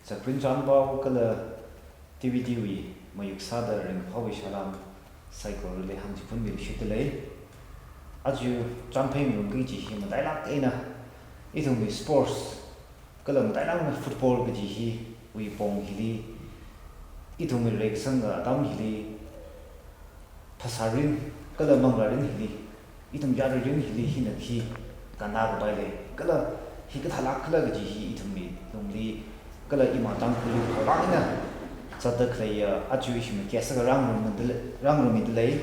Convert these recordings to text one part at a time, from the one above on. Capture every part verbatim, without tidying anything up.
Sakrin chānpao kala T V D wui mayuk sāda ringphāwui salam saikorali hāngchiphunmi rishit lei. Aja chānphei ngarumki kaji hi matailāk eina ithumwui sports kala matailāk eina football kaji hiwui pong hili ithumwui reikasanga atam hili phasā rin kala manglā rin hili, ithum yarui rin hili hina khi kannā kapai lei, kala hi kathālāk khala kaji hi ithumwui lungli, kala ima Tangkhulli khalang eina zatda khaleiya aja ishi makesaka rāngarumda le-, rāngarumda lei.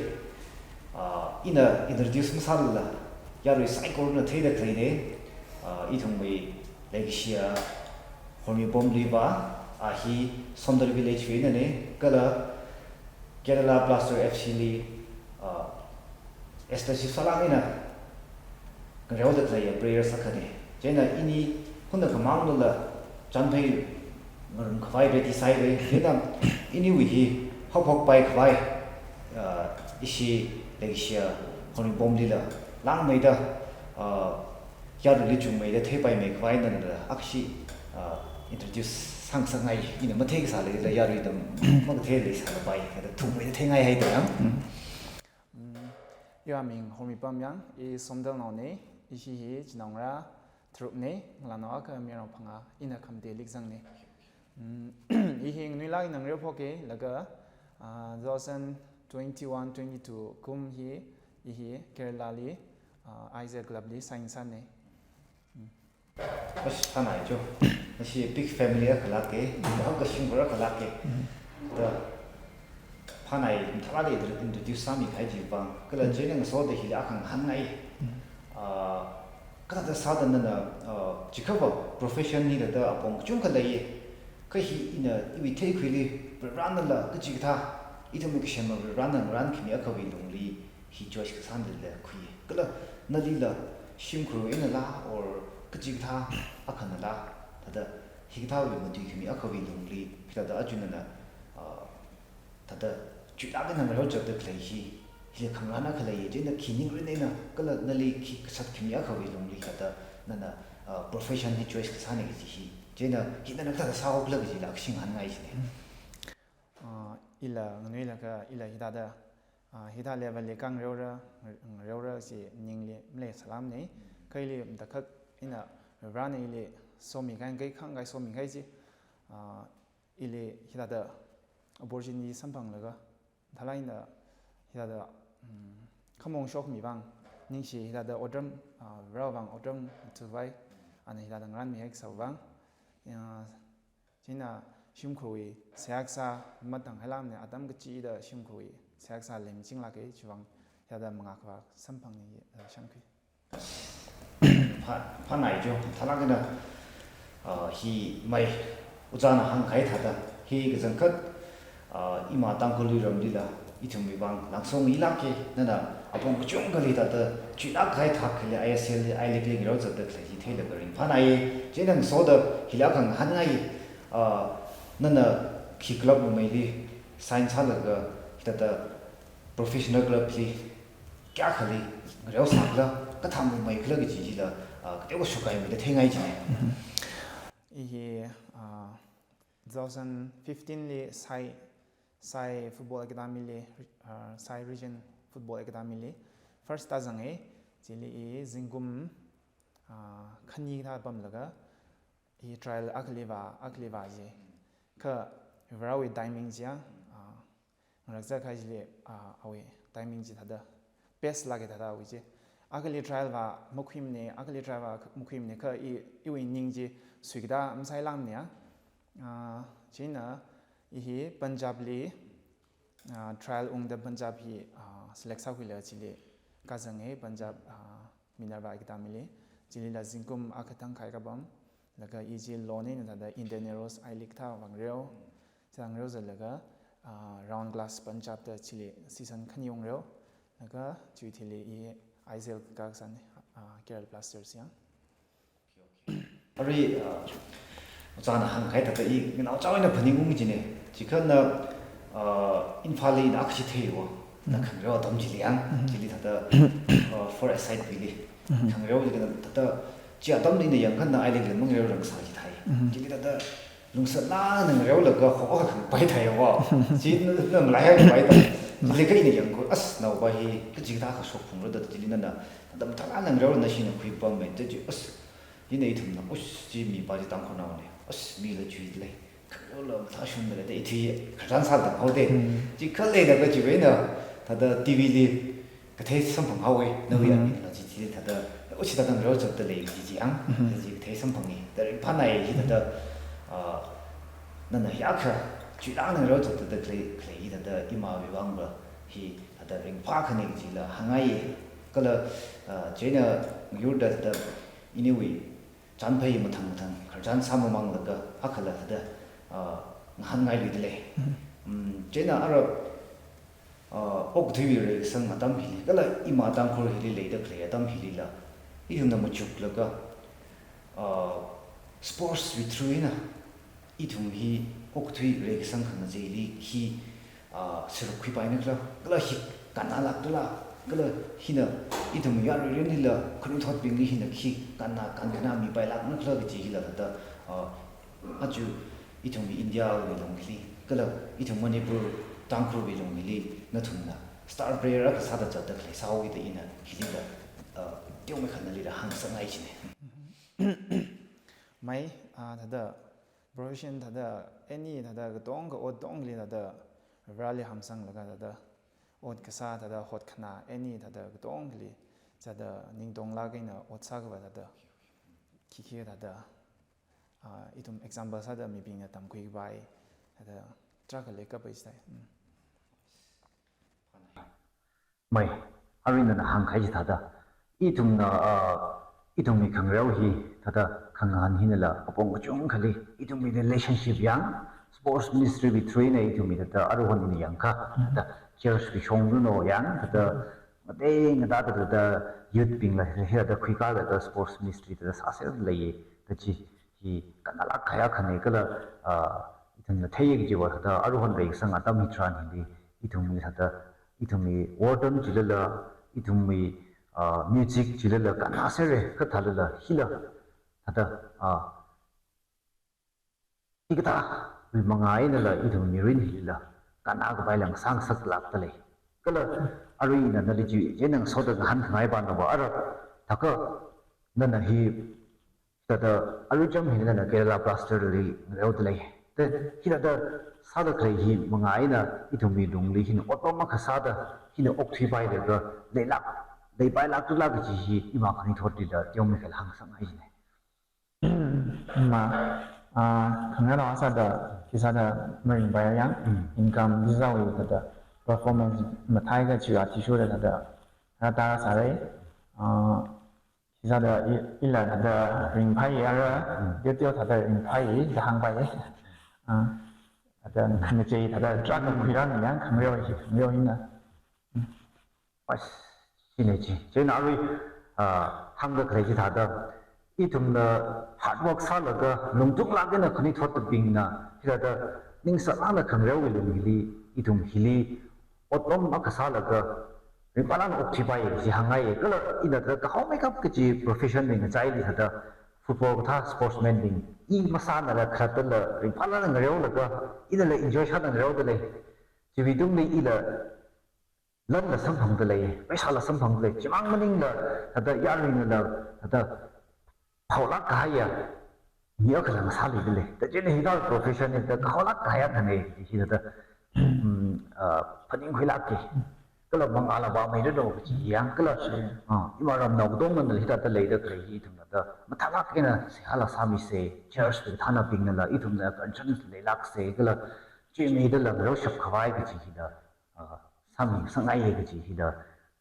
Ah, ina introduce masālala, yarui saikorana theida khaleina, ah, ithumwui leikashiya Hormipomliva, ah, hi Somdal village wui einana, kala Kerala Blaster F C li, ah, establish sālāk eina ngareoda khaleiya players akhana. Chieina ini hunakha mangdala chānphei ngarumkhavai ready sāhaira. Chieina iniwui hi haophokpai khavai, ah, ishi leikashiya Hormipomlila langmeida, ah, yaruili chungmeida theipaimei khavai nana akhashi, ah, introduce sāngasakngai, ina matheikasā leilala yarui dam makathei leisālapai, kha thungmeida theingai haida yang. Mm. Mm, iwui ming Hormipom yang, i Somdalnaona, ishi hi chinaongarā tharukna, ngalānao akha mayarnao phangā, ina khamateli kazangna. Mm, i hi nganuilāk eina ngareophoka, laga, ah, two thousand twenty-one twenty-two kum hi, i hi Kerala li, ah, I Z L Club li sign sāna. Mm. Ash, phānai jo. Nashi big family akha lāka, mahak kashim kura akha lāka. Da, phānai, mathālāk eina introduce sāmikahai chiwui vang. Kala chieina ngasoda hili akha ngahānngai. Ah, kathāda sāda nana, ah, chikhava profession hithāda apong kachungkha leiya. Kha hi ina iwui theikhuili, Varivarānala kachikathā, ithumwui kasema Varivarāna ngarānkhami akhawui lungli, hi choice kasāna lila khui. Kala nalila shimkhur einala or kachikathā akhanala, thāda hikathāwui matuikhami akhawui lungli, hithāda aja nana, ah, thāda chuilāk eina ngareo zatda khalei hi, hili khangarān akha lei, chieina khi ningrin eina, kala nali khi kasatkhami akhawui lungli thāda nana, ah, profession hi choice kasāna kaji hi. Chieina hi nana kathāda sāhaokhala kajila akhashi ngahānngai china. Ah, ila nganuilaga, ila hithāda, ah, hithā level li khangareora, ngareora chi ningli maleisālāmana. Kha ili matakhak ina Varivarāna ili somikahai, khangai somikahai chi, ah, ili hithāda opportunity samphanglaga, mathālāk eina hithāda, mm, khamong shokmi vang, ningshi hithāda otram, ah, Varivarā vang otram tuvai, ana hithāda ngarānmihai kasā vang, ah, chieina shimkhurwui seihā kasā mathang hailāmana, atam kachida shimkhurwui seihā kasā lem chinglāka, chiwui vang hithāda mangā khavā samphangna, ah, shānkhui. Phā, phānai jo, mathālāk eina, ah, hi mai, ojāna hāngkahai thāda, hi kachangkhat, ah, ima Tangkhul ramlila, ithumwui vang langsong ilāka, nana apong kachungkhali thāda, chuilāk kahai thak hili I S L li, I League li ngareo zatda khalei hi theilaga ringphānai, chieina ngasoda hili akha ngahānngai, ah, nana khi club mameili sign sālaga, hithāda professional club li, kayākhali ngareosākhala, kathāda mameikhala kaji chila, ah, kateokha shokngaimida theingai china. Mhm. I hi, ah, two thousand fifteen li Sai, Sai Football Academy li, ah, Sai Region Football Academy li first tāzanga, chili i zingkum, ah, khani thā pamlaga, i trial akhali vā, akhali vā ji. Kha Varivarāwui timing chiya, ah, ngarakzat kahai chili, ah, awui timing chi thāda, best lāka thāda awui chi. Akhali trial vā makhuimana, akhali trial vā makhuimana, kha i, iwui ning chi suikatā masailāmana. Ah, chieina i hi Punjab li, ah, trial ungda Punjab hi, ah, select sākhuilaga chili kazanga Punjab, ah, Minerva Academy li, chilila zingkum akha tangkhai kapam, laga i chi loan eina thāda Indian Arrows I League thā vāngareo, thā ngareo zatlaga, ah, Round Glass Punjab da chili season khani ungreo, laga chiwui thili i I S L kakasāna, ah, Kerala Blasters yang. Arui, ah, ojāna hāngkahai thāda i nganao chao eina phaningung china. Chikhana, ah, Imphal li ina akhashi theiya. Na Mhm. khangareo atam chili yang, Mhm. chili thāda, ah, four-a-side wui li. Mhm. Khangareo chili thāda, chi atamli ina yangkha na I League li mangareo rāngasā chi thei. Mhm. Chili thāda, lungsa nana ngareolaga ho akha khangpai thai wo. Chi na, na malai hai khangpai thai. Chili kha ina yangkhui, as, naopa hi kachikathā kashok phungra da, chili nana, tam thala na ngareola nashina khuipam me, chi, as, ina ithumna, us, chi mipa chi Tangkhulnaone. As, mila chuilei. Khangareola mathāshungda lei, da ithui khararchan sāda haoda. Hmm. Chi khalei na kachi wui eina, thāda T V li kathei samphang haowa, nawui Mhm. aming la chi chi thāda, o chi thāda ngareo chapda lei chi chi ang, Mhm. chi kathei samphangi. Da ringphānai chi thāda, ah, nana hi akha, chuilāk eina ngareo chapda khalei, khalei hi thāda imawui vangva hi thāda ringphākhane chila hāngngaiya. Kala, ah, chieina yurda thāda iniwui chānphai mathang mathang khararchan sāmamānglaga akhala thāda, ah, ngahānngailuida lei. Mhm. Mm, chieina ara, ah, okathuiwui reikasang atam hili, kala ima Tangkhul hili leida khalei atam hilila, ithumna machuklaga, ah, sports wui through eina, ithum hi okathui reikasang khangacheili hi, ah, sārup khuipaina khala, kala hi kannālākta la, kala hina ithum yarui mirinlila khanuithotbingli hina khi kannā, kankhana mipailākna khala kachi hila thāda, ah, aja ithumwui India wui lung hili, kala ithum Manipur Tangkhulwui lung hili, nathumna star player akha sāda zatda khalei sāhaoki da ina hilila, ah, teomeikha nalila hāngsāngai chine. Mai, ah, thāda profession thāda any thāda katonga ot tongli thāda Vareli hamsanglaga thāda ot kasā thāda hotkhana any thāda katongali thāda ningtonglāk eina ot sākhavai thāda khikhi thāda, ah, ithum example sāda mibingna tamkhuikhavai thāda tarākha leikapai sāi. Mm. Mai, arui nana hāngkahai chi thāda, ithumna, ah, ithumwui khangareo hi thāda khangahān hinala apong kachungkhali, ithumwui relationship yang, sports ministry wui through eina ithumwui thāda aruihon ina yangkha, thāda church wui shongluno yang, thāda ngatei ngatā thāda youth bingla hithāda khuikālaga sports ministry thāda sāser leiya, kachi hi kannālāk kahai akhane kala, ah, ithumna theiya kajiva thāda aruihon reikasang atam hitharan hili, ithumwui thāda, ithumwui warden chilala, ithumwui, ah, music chilala kannāsera, kathālala hila thāda, ah, hikathāwui manga einala ithumwui mirin hilila kannākhavai lang sāngasaklākta lei. Kala arui ina nali chi, chieina ngasoda ngahānkhangai panava ara, thākha nana hi thāda arui cham hi nana Kerala Blaster li ngareoda lei. Te, hithāda sāda khalei hi manga eina ithumwui lungli hina otpam akha sāda, hina okthuipailaga leilāk, leipailākta la kachi hi ima khanuithotlila teomeikhala hāngsāngai chine. Ma, ah, khangareo sāda, khi sāda maringpai yang, Mm. income, visa wui thāda performance mathāi kachi athishurda thāda rātā sāra. Ah, Sāda i, ila thāda ringphāya ara, Mm. teo teo thāda ringphāya, da hāngpai. Ah, thāda khangachei thāda tarākha khuirānga yang khangareo hi, khangareo hina. As, chine chi. Chieina arui, ah, hāngda khalei chi thāda, ithumna hard work sālaga, lungchunglāk eina khanuithotbingna, hithāda ningsālāk eina khangareowui lung hili, ithum hili, otpam akha sālaga, ringphālāk eina okthuipai kaji hāngngaiya, kala ina thāda kahaomeikap kaji profession bing ngachaili thāda football kathā sportsman bing, i masānala khalattala ringphālāk eina ngareolaga, inala enjoy sāda ngareoda lei. Chiwui tungli ila lanla samphangda lei, paisāla samphangda lei, chimang maningla thāda yaruinala thāda haolāk kahaiya mi akhala ngasāluida lei. Kachina hithāda profession hi thāda haolāk kahaiya thāne, hithāda, mm, ah, phaningkhuilāka. Kala mangāla vāmeiranu kaji yang kala, ah, iramnao katonga hithāda leida khalei hi ithumna thāda mathālāk eina seihāla sāmisa, church wui kathānabingnala ithumna conscience leilāksa, kala chimeidala ngareoshap khavai kaji hithāda, ah, sāmi sāngaiya kaji hithāda,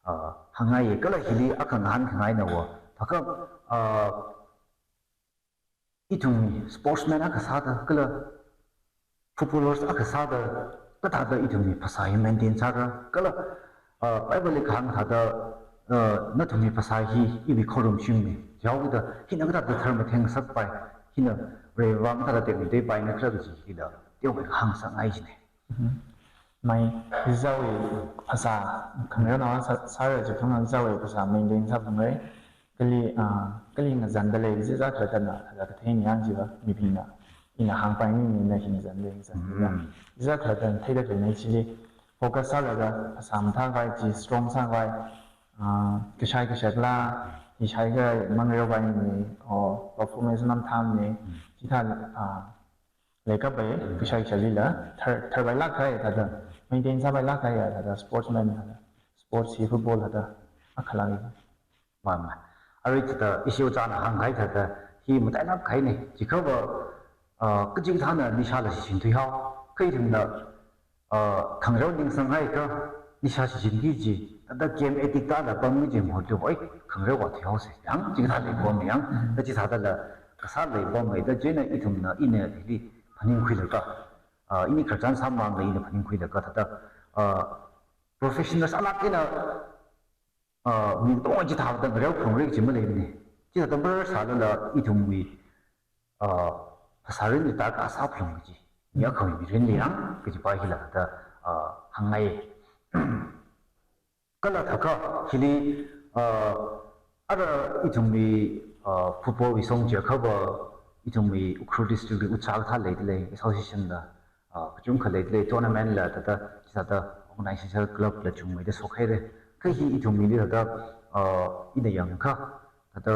ah, hāngngaiya, kala hili akha ngahānkhangainava, thākha, ah, ithumwui sportsman akha sāda, kala footballers akha sāda, kathāda ithumwui phasā hi maintain sāra, kala, ah, Bible li kahāng thāda, ah, nathumwui phasā hi iwui khorumshimna, yaoda hina kathāda tharmatheng ngasakpai, hina Varewui vang kathāda tekmateipaina khala kaji hithāda teomeikha hāngsāngai chine. Mhm. Mai, iwui phasā, khangareonao sā, sāra chiakha iwui phasā maintain sāphalungra. Kali, ah, kali ngazanda lei, iwui zākhala thāda, thāda kathei niyang chiva, mibingna. ina hāngpai mi, mina hina zan le, zan le. Mm. Iza khadan theida khalei chili focus sālaga, phasā mathākhavai chi strong sākhavai, ah, kashai kashakla, hi shai khavai mangreo vai ni, or performance mathā ni, Mm. chithā, ah, leikapai, kashai kashaklila, thar, tharpailāk kahai thāda, maintain sāpailāk kahai thāda, sportsman thāda, sports hi football thāda, akhala. Mama. Arui thāda, ishi ojāna hāngkahai thāda, hi matailāk kahaina, chiakha va, ah, kachikathāna nishala shichin thuihao, kha ithumna, ah, khangareo ningsanghaiakha, nisha shichinki kaji, thāda game addict tāda pamki kaji mahut va, oi, khangareo va thuihaosa, yang, chikathā leipam yang, Mm. thāda chithādala, kasā leipam mai, thāda chieina ithumna, ina hili phaningkhuilaga, ah, ini khararchan sāmamānla ina phaningkhuilaga, thāda, ah, professional sālāk eina, ah, mi katonga chithāda ngareo phalungra kaji maleimana. Chithāda marar sālala ithumwui, ah, phasā mirinli darkar sāphalunga kaji. Mi akhawui mirinli yang, kajipa hila thāda, ah, hāngngai. Kala thākha hili, ah, ara ithumwui, ah, football wui song chiakha va, ithumwui Ukhrul district li ujā kathā leidalei, association la, ah, kachungkha leidalei, tournament la, thāda, chithāda organization club la chungmeida shokhaira. Kha hi ithumwuili thāda, ah, ina yangakha, thāda,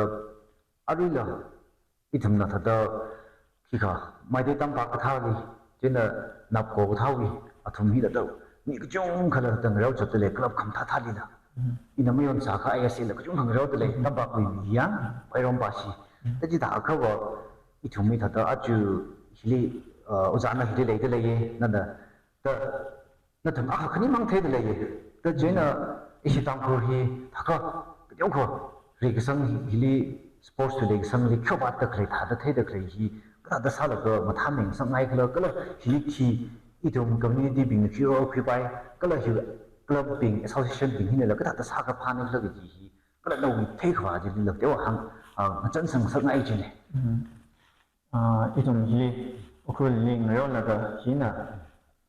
aruila, ithumna thāda, khikha, Meitei tampak kathāli, chieina NAPCO kathāwui, athum hi thāda, mi kachungkhala thāda ngareochapdalei, club khamathāthālila. Mm. Ina mayon sākha I S L la kachungkha ngareodalei, Mm. tampakwui mi yang, Mm. Pairom pashi. Mm. Thāda chithākha va, ithumwui thāda aja hili, uh, ojāna hili leidaleiya, nana, thāda, nathum akha khanimang theidaleiya. Thāda chieina ishi Tangkhul hi, thākha, kateokha, reikasang hi, hili sports wui reikasangli khayopatta khalei thāda theida khalei hi, kathāda sālaga mathāmeng sāngaikhala, kala hili khi ithum community bingna khi role khuipai, kala hi club bing, association bing hinala kathāda sākha phāngaikhala kaji hi, kala nawui theikhavā chilila teokha hāng, ah, ngachānsang sāngai kajina. Mm. Ah, ithum hili, Ukhrulli ngareolaga hina,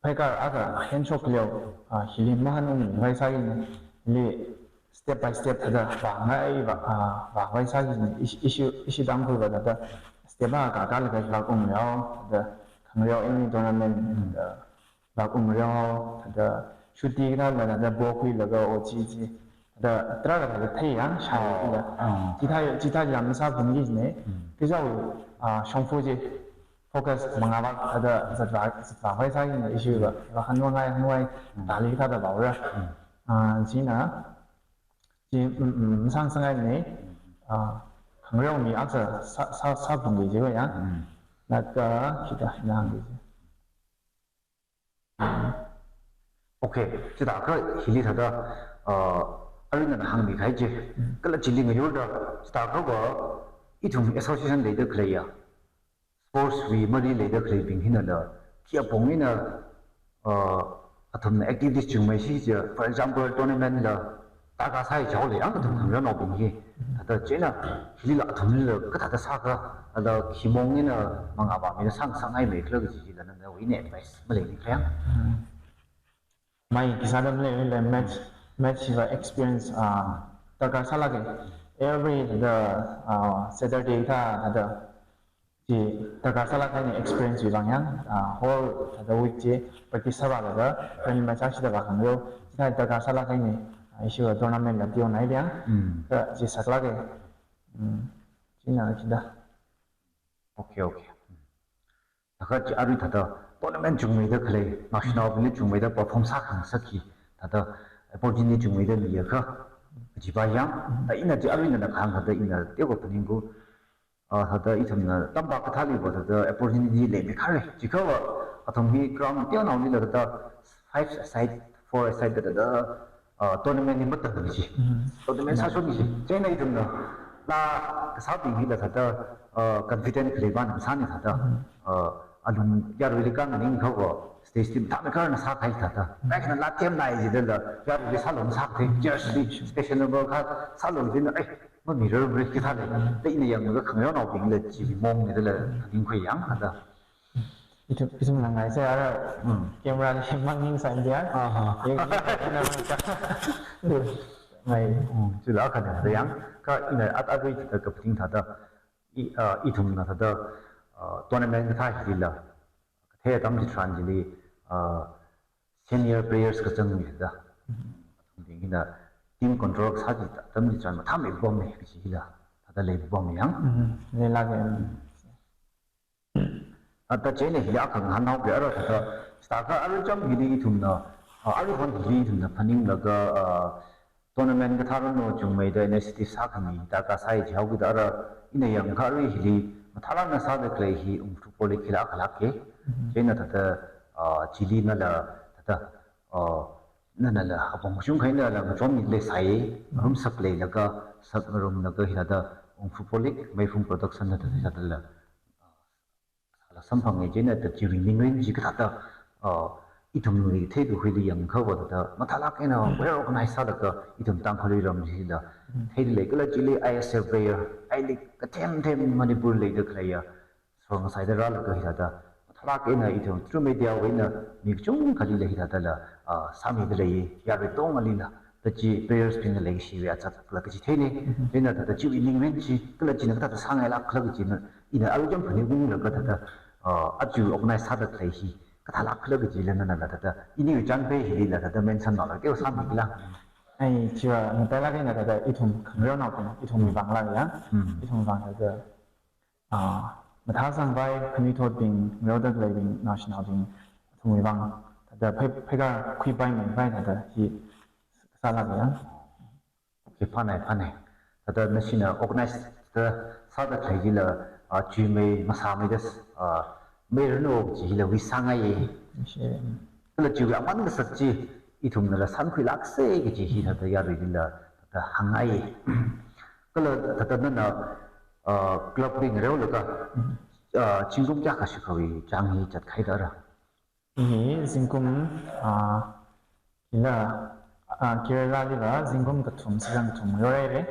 phaikar akha henshok leo, ah, hili mahanungvai sākina, hili step by step thāda vāngai vā, ah, vāvai sākina, ishi, ishi, ishi Tangkhul va thāda step akha kālaga vāung leo, thāda khangareo any tournament, thāda vāung leo, thāda chuti kathāla thāda ball khuilaga o chi chi, thāda tarākha thāda thei yang shai Oh. ila. Oh. Chithā, chithā lam sāphungki kajina, Mm. kachao, ah, shongfa chi focus mangāvā thāda zatvā, zatvāvai sākina ishi va, vākhanungai, nungai, Mm. thāli thāda vāura. Mm. Ah, china, chi, mm, mm, sāngasakngaina, ah, khangareo mi akha sā, sā, sāphungki kaji va yang. Mm. Laga, chithā, ina hāngki kaji. Okay, chithākha hili thāda, uh, aruina nana hāngmikahai chi, Mm. kala chili ngayurda, chithākha va ithum association leida khaleiya, sports wui mari leida khaleibing hinala, khi apong eina, uh, athumna activities chungmeishi kaja, for example, tournament la, darkar sāi chaole, ang athum khangareonaobing hi. Thāda chieina, hilila athumlila kathāda sākha, ala khimong eina mangāvā mina sāngasakngaimeikhala kaji hila nana nawui eina advice maleimikhala yang. Mm. Mai khisāda maleimana, match, match hiva experience, ah, darkar sālāka. Every the, ah, Saturday thā, thāda, chi darkar sālāk kahaina experience wui vang yang, ah, whole thāda week chi practice sāvālaga, friendly match akha shida vākhangareo, chithā darkar sālāk kahaina, ah, ishiva tournament la teonaili yang, Mm. kha chi saklāka. Mm. China chida. Okay, okay. Thākha chi arui thāda tournament chungmeida khalei, national bingli chungmeida perform sākhangasak hi, thāda opportunity chungmeida miakha, kajipa yang, thāda ina chi arui nana kahāng thāda ina teokha phaningko, ah, thāda ithumna tampak kathāliva thāda opportunity leimeikharei. Chiakhava athum hi ground teonaolila thāda five aside, four aside thāda, ah, tournament hi matammi chi. Mhm. Tournament sāshonmi chi. Chieina ithumna, la kasābing hila thāda, ah, confident khalei vang sāni thāda, Mhm. ah, alung yaruili khanganing khava, stage team thāmei kharna sākahai thāda. Kaikhana la team nai jidala, yaruili sālu masākathei, jersey, special number akha sālu jidala, ai, mamirarmara kathā lei. Thāda ina yanglaga khangareonaobingla chiwui mong nidala, ningkhui yang thāda. Ithum, ithum ngangaisai ara Hmm. camera li mang ningsai dia. Aha. Yeng, yeng, yeng, yeng. Ngai. Hmm, chila akhana yang, kha ina at arui thāda kaphaning thāda, i, ah, ithumna thāda, uh, tournament kathā hilila, kathei atam chitharan chili, uh, senior players kachangmida. Athumli hina team control kasā chi atam chitharan mathāmeipamma kaji hila, thāda leipamma yang. Mm, leilāka. Ata chieina hi akha ngahānhaoki ara thāda, stāka ara cham hili ithumna, uh, aruihon hili ithumna phaninglaga, uh, tournament kathā rānao chungmeida initiative sākhami, hithāda sāi jihaokida ara, ina yangakha arui hili mathālākna sāda khalei hi Ungphu Polik hila akhalāka. Mhm. Chieina thāda, ah, chili nala thāda, ah, nanala apong kachungkha einala ngachonmi leisai, Mhm. ngarumsak leilaga, sak ngarumlaga hithāda Ungphu Polik, Meiphung Production na thāda hithādala, ah, sāla samphanga. Chieina thāda chiwui ningrin chi kathāda, ah, ithumwui theikakhuili yangakha va thāda mathālāk eina well organized sālaga ithum Tangkhulwui ram chila Mm. theida lei kala chili I S L player, I-League kathem them Manipur leida khaleiya, sor ngasaida rālaga hithāda mathālāk eina ithum through media wui eina mi kachungkhali la hithādala, ah, sāmida lei, yarui katongalila, thāda chi players bingna leikashiwui azakla kaji theina. Mhm. Chieina thāda chiwui ningrin chi kala china kathāda sāngailākkhala kajina, ina arui cham phaningunglaga thāda, ah, aja organize sāda khalei hi kathālākkhala kajila nanala thāda, iniwui chānphei hilila thāda mention nala teo sāmikhala. Ai, chiva matailāk eina thāda ithum khangareonaobing, ithumwui vānglāk ya. Mm. Ithumwui vāng thāda, ah, mathāsangpai, khanuithotbing, ngareoda khaleibing, naoshinaobing, athumwui vāng thāda phei, pheikakhui paimeipai thāda hi sālāka ya. Okay, phānai, phānai. Thāda nashina organize thāda sāda khalei chila, ah, chuimei, masāmeida, ah, meiranu kaji hila wish sāngai. Shi. Kala chiwui aman kasak chi ithumnala sankhuilāksa kaji hi thāda yaruilila thāda hāngngai. Kala thāda nana, ah, club li ngareolaga, ah, zingkum kayākha shikhawui chang hi zatkahai thāda? Hi zingkum, ah, hila, ah, Kerala lila zingkum kathum, season kathum ngareohaira.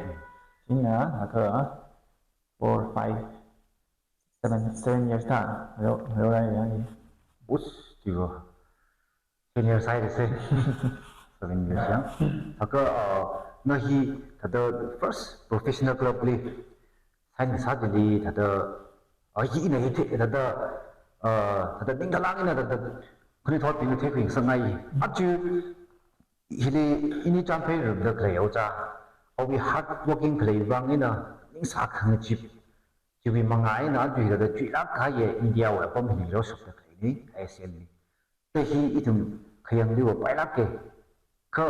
Chieina laga four, five, seven, seven years thā ngareo, ngareohaira hi. Us, chiva. Seven years haira se. Seven years ya. Laga, ah, na hi thāda first professional club li sign sā chili thāda, ah, hi ina hi the, thāda, ah, thāda ningkalang eina thāda khanuithotbingna theikhuingasakngai. Aja hili ini chānphei rāda khalei ojā, awui hard working khalei vāng eina ningsā khangachee, chiwui mangā eina aja hi thāda chuilāk kahaiya India wui apam hili rāshokda khaleina, I S L li. Thāda hi ithum khayangli va pailāka. Kha,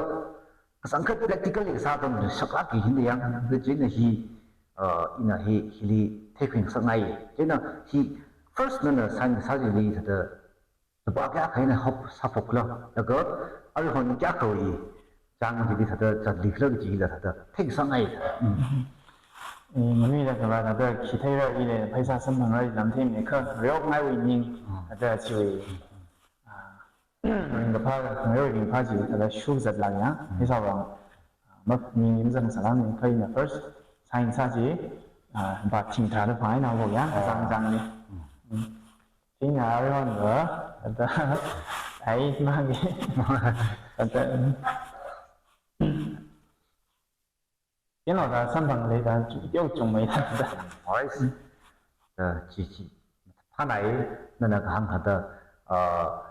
kasāngkhat practical li kasā atam saklāka hina yang, thāda chieina hi, ah, ina hi, hili theikhuingasakngai. Chieina hi first nana sign sā chili thāda, thāda pā kayākha eina hop sāphokla, laga aruihon kayākhawui chang hili thāda zatlikhala kajila thāda theingasakngai. Mm. Eh, manuida kala thāda khi theira ila pheisā samphangra lam theimana kha, ngareongaiwui ning, Mm. thāda chiwui, ah, ringkaphā, ngareowui ringphā chi thāda shuzatlāk ya, Mm. pheisā vāng, ah, ma, mi ning zang salam ning kha ina first sign sā chi, ah, ba thing tharāda phāhaina bo ya, Ah. zang zang ni. Mm. Mm. Chieina aruihon va, thāda, ai, magi. Thāda, kino thāda samphang leida, teo chungmeida thāda. Oi. Thāda, chi, chi. Phānai, nana kahāng thāda, ah,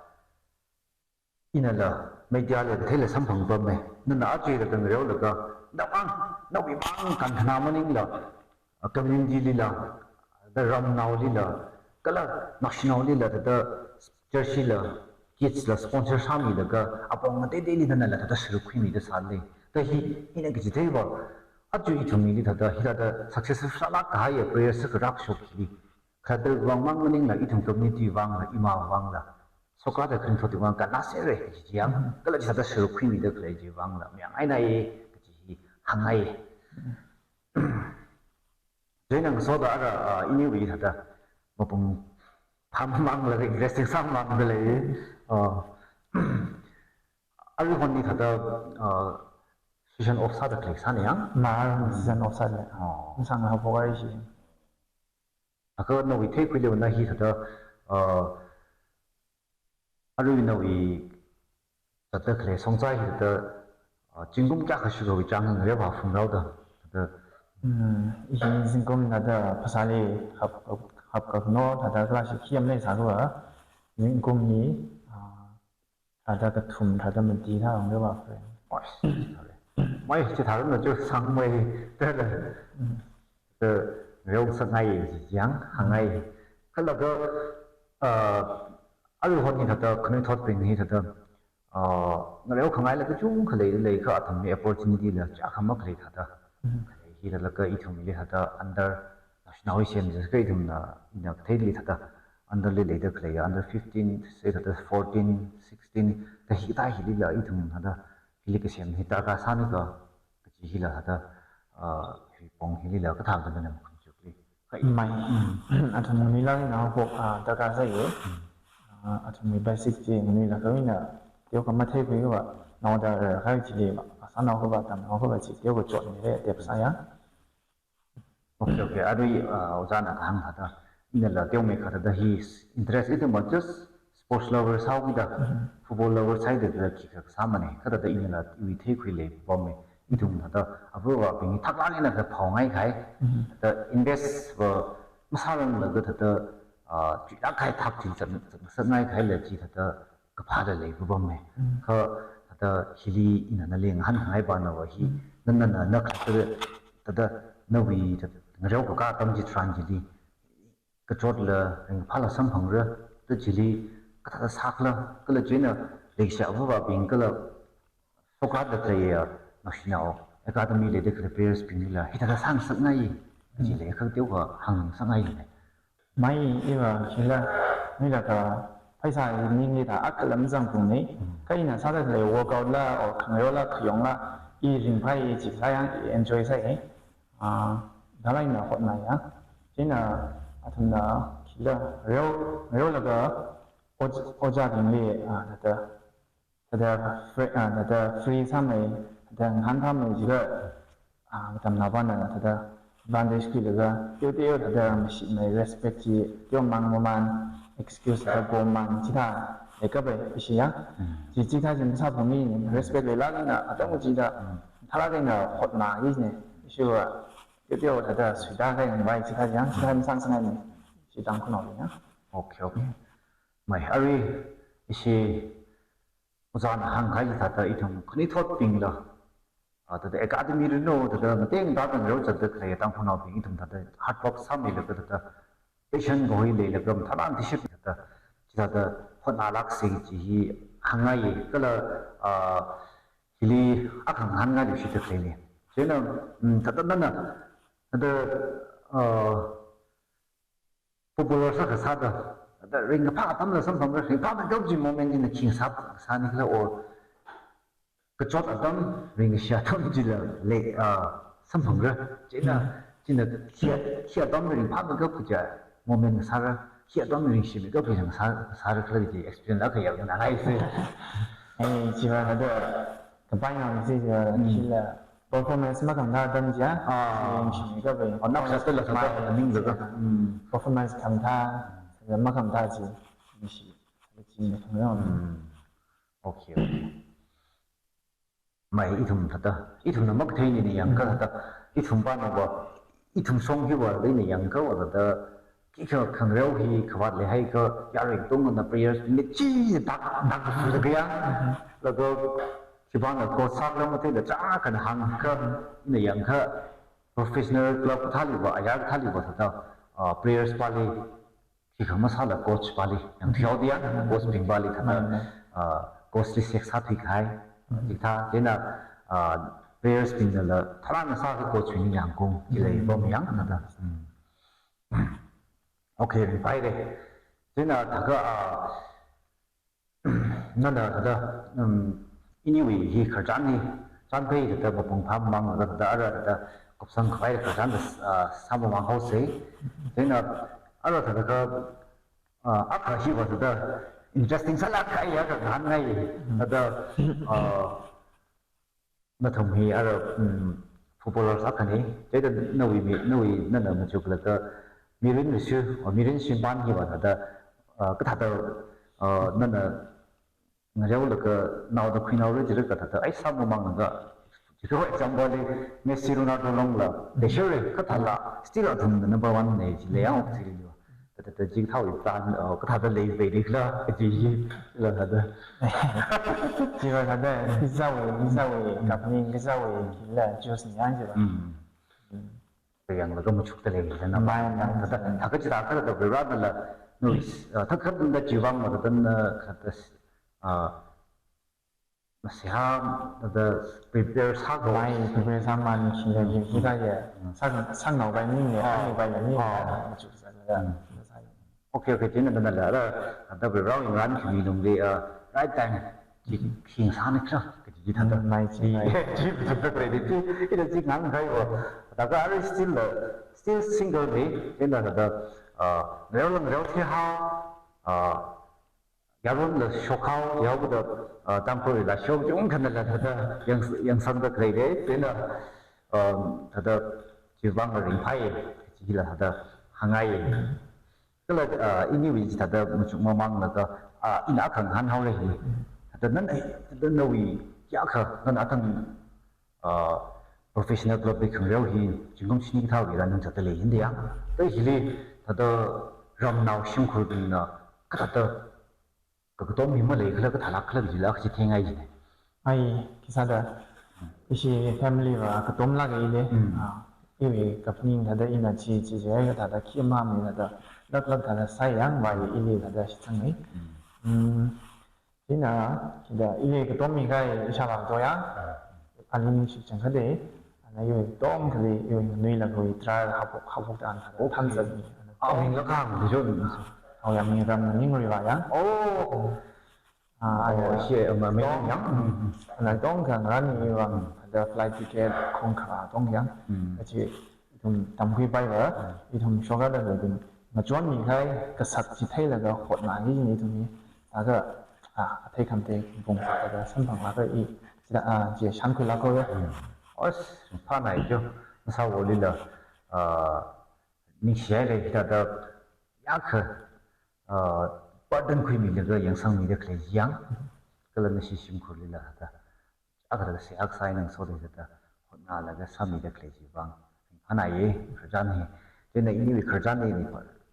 inala, media li katheila samphangpamma. Nana aja thāda ngareolaga, nawui vāng, nawui vāng kankhana maningla, ah, community lila, thāda ramnaolila, kala naoshinaolila, thāda church la, kids la sponsor sāmilaga, apong ngateiteili nanala thāda sāruk khuimida sālei. Thāda hi, ina kachithei va, aja ithumli thāda, hi thāda successful sālāk kahaiya prayer sākharākshok hili, khatar vāng mang maningla, ithum community vāngla, ima vāngla, sokada khanuithot vāng kannā sera kaji yang, kala chi thāda sāruk khuimida khalei chi vāngla, mayāngainai kaji hi hāngngai. Chieina ngasoda ara, ah, iniwui thāda mapung phāmamānglaga interesting sāmamāngda lei. Ah, aruihon hi thāda, ah, season off sāda khalei sāna yang? Ma, season off sāda lei. Oh. Masang haophok haira chi. Laga nawui theikhuiliva na hi thāda, ah, arui nawui zatda khalei Songzai hi thāda, ah, zingkum kayākha shikhawui chang ngareo va phungrao da, thāda. Hmm, hi zingkum thāda phasāli hap, hap, hapkakno thāda class hi khi am leisā kava, zingkum hi, ah, thāda kathum, thāda mati thāda hānga va friend. Oi, sorry. Mai chithāda na chu sangmei thāda. Mm. Thāda reo sāngai ji yang, hāngngai. Kala ka, ah, aruihon hi thāda, khanuithotbing hi thāda, ah, ngareo khangaila kachungkha lei, leikha athumli opportunity la chiyākha makhalei thāda. Mm. Khalei hi thāda ka ithumli thāda under national sem jiakha ithumna, ina katheili thāda under li leida khalei, under fifteen, say thāda fourteen, sixteen, kahi kathā hilila ithum thāda, hili kasem hi darkar sāni ka, kaji hila thāda, ah, hi pong hilila kathāda nana makham chukli. Mai. Mm. Athum nganuilāk eina hok, ah, darkar sāya. Mm. Ah, athumwui basic chi nganuilāk eina, teokha matheikhui kava, naoda rākahai chili va, sānao kava, tamnao kava chi, teokha chotmira, tep sāya. Okay, okay. Arui, ah, ojāna kahāng thāda, inala teomeikha thāda hi interest ithum va just sports lover sāhaokida, Mhm. football lover sāhaida thāda khikha sāmana. Kha thāda inala iwui theikhuili pamma. Ithum thāda avāvabing hi thaklāk eina kaphāngai kahai. Mhm. Thāda invest va masāranglaga thāda, ah, chuilāk kahai thak chi zat, zat, zatngai kahaila chi thāda kaphāda lei pamma. Mm. Kha thāda hili ina nali ngahānngai pana va hi, Mm. nana, nana, na kha thāda, thāda nawui thāda ngareo kakā atam chitharan chili, kachotla, ringphāla samphangra, thāda chili, kathāda sākhala, kala chieina, leishiya avāvabing kala, sokra da thāya, naoshinao, academy leida khalei players bingla, hithāda sāngasakngai, Mm. chili kha teokha hāngngasakngai. Mai iva hila, hila ka pheisā hi ningli thāda akha lam zangphungna, Mm. kha ina sāda khalei workout la, or khangareo la, khayong la, i ringphāya, i chikla yang, i enjoy sāya. Ah, dalai na hotnaya. Chieina athumna hila reo, reolaga oj-, ojābingli, ah, thāda, thāda free, ah, thāda free sāmei, thāda ngahānphāmei jiakha, ah, katamnao pana thāda advantage khuilaga, teo teo thāda mashitmei respect chi, teomang mamān, excuse thāda bomān, chithā leikapai ishi ya. Mm. Chi, chithā chi masāphungmana, respect leilāk eina, atam chida, Mm. thaklāk eina hotnai ne, ishi va, teo teo thāda suida kahai vai chithā yang, chithā masāngasakngaina, ishi Tangkhulnaoli ya. Okay, okay. Mai, arui, ishi, ojāna hāngkahai thāda ithum khanuithotbingla, ah, thāda academy rino, thāda ngateng thāda ngareo zatda khalei Tangkhulnaobing ithum thāda hard work sāmeilaga thāda passion kaho leilaga mathālāk eina thishit thāda, chithāda hotnalāksa chi hi hāngngai kala, ah, hili akha ngahānngai luishitda khaleina. Chieina, mm, thāda nana, thāda, ah, popular sākha sāda, thāda ringkaphā atamla samphangra, ringphāmeikap chi moment china khi sāp, sāni khala or kachot atam, ringshi atam chila lei, ah, samphangra. Chieina, Mm. china khi, khi atam ringphāmeikap kaja moment sāra, khi atam ringshimeikap kaja sā, sāra khala chi experience la kayākha nganāngaisa. Ai, chiva thāda, kapai ngamsi chiva, Mm. hila performance makhamathā atam chiya, Ah. ringshi kapai. Oh, nap sātala sātala Mai, ninglaga. Mm. Performance khamathā, makhamathā chi, ringshi, chi mathang yong. Mm. Okay, okay. Mai ithum thāda, ithumna makathei nina yangkha thāda, ithum pana va, ithum shong hiva leina yangkha va thāda, khikha khangareo hi khavāt leihaiakha, yarui katongana prayers minute chi tak, tak sāda kaya. Mhm. Laga, khipāna coach sākhala matheila chākhana hāngkha, ina yangkha, professional club kathāli va, ayar kathāli va thāda, ah, prayers pali, khikha masāla coach pali, yang thiau dia, coach bing pali thāda, Mm. ah, coach li sex sāthui kahai, Mm. chithā, chieina, ah, prayers bingnala, tharāna sākha coach bing yangkung, chilei Mm. pam yang thāda. Mm. Okay, ringphāra. Chieina thākha, ah, nana thāda, um, iniwui hi khararchan hi, chānphei thāda mapung phāmamang thāda, thāda ara thāda kupsang khavai khararchan thāda, ah, sāmamang haosa. Chieina ara thāda kha, ah, akha hiva thāda interesting sālāk kahai akha ngahānngai thāda, ah, nathum hi ara, um, footballers akhana, chieina nawui mi, nawui nana machuklaga mirin risu, or mirin shimpan hiva thāda, ah, kathāda, ah, nana ngareolaga naoda khuinaora jilaga thāda, ai sāmamanglaga, for example li, Messi, Ronaldo longla, leishira kathāla, still athumna number one na chili yang okthuili va. Thāda chi kathāwui plan, uh, kathāda leipaili khala, kaji hi, chila thāda. Chiva thāda, kazāwui, kazāwui, kaphaning kazāwui, kila, juice ni yang chiva. Mm. Kayanglaga machukda lei, kajina. Mai, mai. Thāda, thākachida khala thāda Varivarānala, nu, uh, thākha tangda chiwui vang mathāda, uh, thāda, uh, masiham, thāda prepare sākhavai. Mai, prepare sāmamān, kila, kila ya. Mm. Sāngaopai ni, ya, ah, sāngaopai ni, ah, ya, machukzatlaga. Mm. Okay, okay, chieina nala, thāda Varivarāwui ngarān khami lungli, uh, right time, chi, chi sāni khala, kaji thāda. Mm, mai, chi, mai. Chi, chi, chi, chi, ina chi nganākahaiva. Thākha arui still, uh, still single ni, chieina thāda, uh, ngareo la ngareo theihaowa, uh, yaronla shokhao, yaoda, uh, Tangkhulli la shok chungkha nala thāda yang, yangsangda khalei lei, chieina, um, thāda chiwui vang ringphāi, chila thāda hāngngai. Kala, uh, iniwui chi thāda machukmamānlaga, uh, ina akha ngahānhaora hi. Thāda nana, thāda nawui, ya kha, nana athang, uh, professional club li khangareo hi, zingkum shini kathāwui rānungzatda lei hina ya. Thāda hili, thāda ramnao shimkhurbingna, kathāda, ka, katommi malei khala, kathāla khala kajila kachi theingai jina. Ai, khisāda, ishi family va katomlāk eina, mm, ah, iwui kaphaning thāda ina chi, chi, chi, ai kathāda khi mamei thāda, lāk, lāk thāda sāyangva ili thāda shitsangna. Mm. Mm. Chieina, chieina ili katommi kahai ishāvā to ya. Ah. Ali ningshi chang khade, ana iwui katomkhali, iwui nganuilakha iwui trial haophok, haophokda ana thāda, okay, thanzatmi. Ah, ming la kha, di jo ni. Haoyang mi ram na ning riva ya. Oh. Ah, oh, ana, shi, ama, mi katong yang. Mm. Ana katongkha ngarān ni vang, thāda flight ticket, khongkha katong yang. Mm. Kachi, ithum tamkhuipaiva, mm, ithum shoklaga ithum ngachonmi kahai kasat chi theilaga hotnaki jina ithum hi. Thākha, ah, athei khamatei pung thāda samphanglaga i, chida, ah, chi shānkhuilāka. Mm. Os, phānai jo, nasa wolila, ah, ningshihaira hithāda, ya kha, ah, burden khuimilaga yangsangmida khalei yang, kala nashi shimkhurlila thāda, akha thāda seihā kasā eina ngasoda thāda hotnalaga sāmida khalei chiwui vang phānaiya, khararchan hi. Chieina iniwui khararchan hi,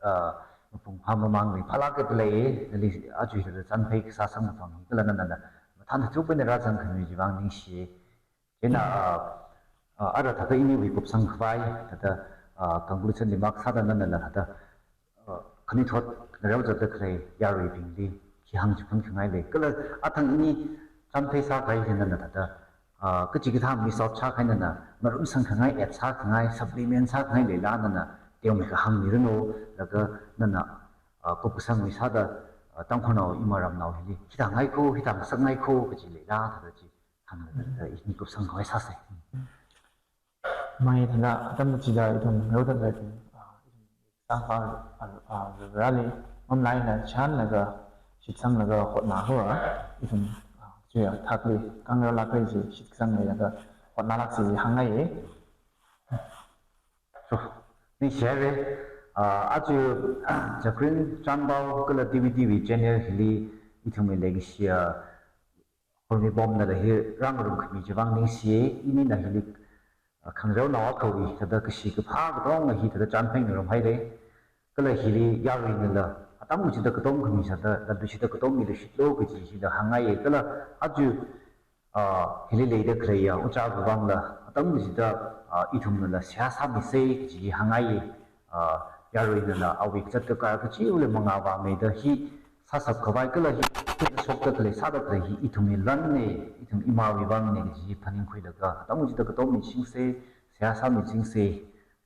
ah, mapung phāmamān ringphālāka da lei, nali aja thāda chānphei kasā samkaphang hi, kala nana, nana mathān thāda chukpai eina rāzang khami chiwui vang ningshi. Chieina, ah, ah, ara thāda iniwui kupsang khavai, thāda, ah, conclusion remark sāda nanala thāda, ah, khanuithot ngareozatda khalei yaruibingli khi hāngchiphunkhangai lei. Kala athang ini chānphei sākahai hi nana thāda, ah, kachikathā miss out sākahai nana ngarumsangkhangai, add sākhangai, supplement sākhangai leila nana teomeikha hāngmiranu, laga nana, ah, kupkasang mi sāda, ah, Tangkhulnao ima ramnao hili hithāngai kho, hithāngasakngai kho kaji leila thāda chi hānglaga, ah, ini kupsang khavai sāsa. Mai thāda atam chida ithum ngareodalei ithum, ah, ithum sangkha, ah, ah, Varivarāli mamalaina chānlaga, shitsanglaga hotna khavai, ithum, ah, chiya thakli, khangareolāk kahai chi shitsanglaga hotnalāksa chi hāngngaiya. So, ningshihaira, ah, aja, ah, Zakrin Chanpao kala D V D wui channel hili ithumwui leikashi, ah, Hormipomnala hi rāngarum khami chiwui vang ningshiya, inina hili, ah, khangareonao akhawui thāda kashi kaphā katonga hi thāda chānphei ngarumhaira. Kala hili yaruinala atam kachida katom khami sāda, latluishida katommi leishitlu kaji hila hāngngaiya. Kala aja, ah, hili leida khaleiya ojāwui vangla atam kachida, ah, ithumnala seihā sāmisa kaji hāngngaiya. Ah, yaruinala awui kazat kakar kachiva̱la mangā vāmeida hi sāshap khavai kala hi, hi shokda khalei, sāda khalei hi ithumwui lanna, ithum imawui vangna kaji hi phaningkhuilaga, atam kachida katommi chingsa, seihā sāmi chingsa,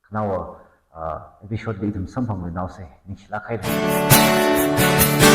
khanaowa, ah, episode li ithum samphangluinaosa, ningshilāk haira.